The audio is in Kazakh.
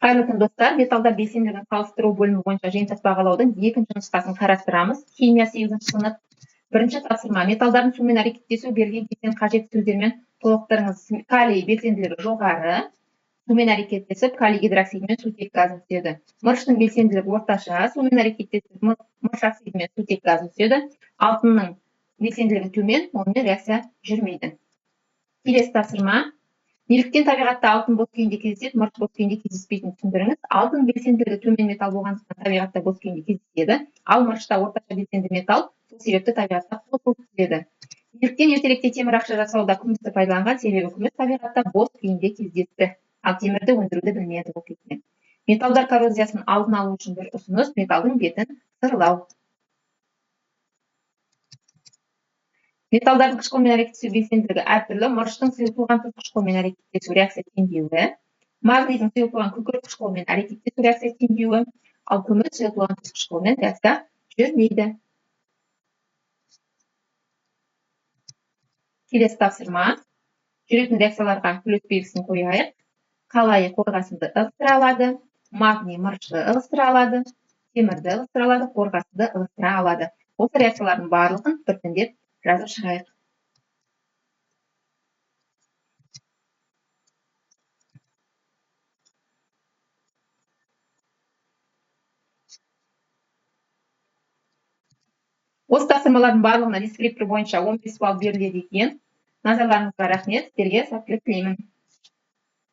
Қайырлы күн, достар! Металдар белсенділігін салыстыру бөлімі бойынша жиынтық бағалаудың екінші нұсқасын қарастырамыз. Химия 8 сынып. Бірінші тапсырма. Металдардың сумен әрекеттесу берілген кестені қажетті сөздермен толықтырыңыз. Калий белсенділігі жоғары. Сумен әрекеттесіп, калий гидроксидімен сутек газы түседі. Мырыштың белсенділігі орташа. Сумен әрекеттесіп, мырыш оксидімен сутек газы түседі. Алтынның белсенділігі төмен, онымен реакция жүрмейді. Келесі тапсырма. Неліктен табиғатта алтын бос күйінде кездеседі, мырыш бос күйінде кездеспейтінін түсіндіріңіз. Алтын белсенділігі төмен металл болғандықтан табиғатта бос күйінде кездеседі, ал мырышта орташа белсенді металл, сол себепті табиғатта қосылып түседі. Неліктен ертеректе темір ақша жасауда күмісті пайдаланған, себебі күміс табиғатта бос күйінде кездесті, ал темірді өндіруді білмеді ол кезде. Металдар коррозиясын алдын алу үшін бір ұсыныс металдың бетін сырлау. Металдардың қышқылмен әрекеттесу белсенділігі әртүрлі. Мырыштың сұйытылған тұз қышқылымен әрекеттесу реакция теңдеуі, магнийдің сұйытылған күкірт қышқылымен әрекеттесу реакция теңдеуі, ал күміс сұйытылған тұз қышқылымен реакция жүрмейді. Келесі тапсырма. Жүретін реакцияларға плюс белгісін қояйық. Қалайы қорғасынды ығыстыра алады, магний мырышты ығыстыра алады, темірді ығыстыра алады, қорғасынды ығыстыра алады. Осы реакциялардың барлығын біртіндеп жазып шығайық. Осы тапсырмалардың барлығына дескриптор бойынша 15 балл беріледі екен. Назарларыңызға рахмет, сіздерге сәттілік тілеймін.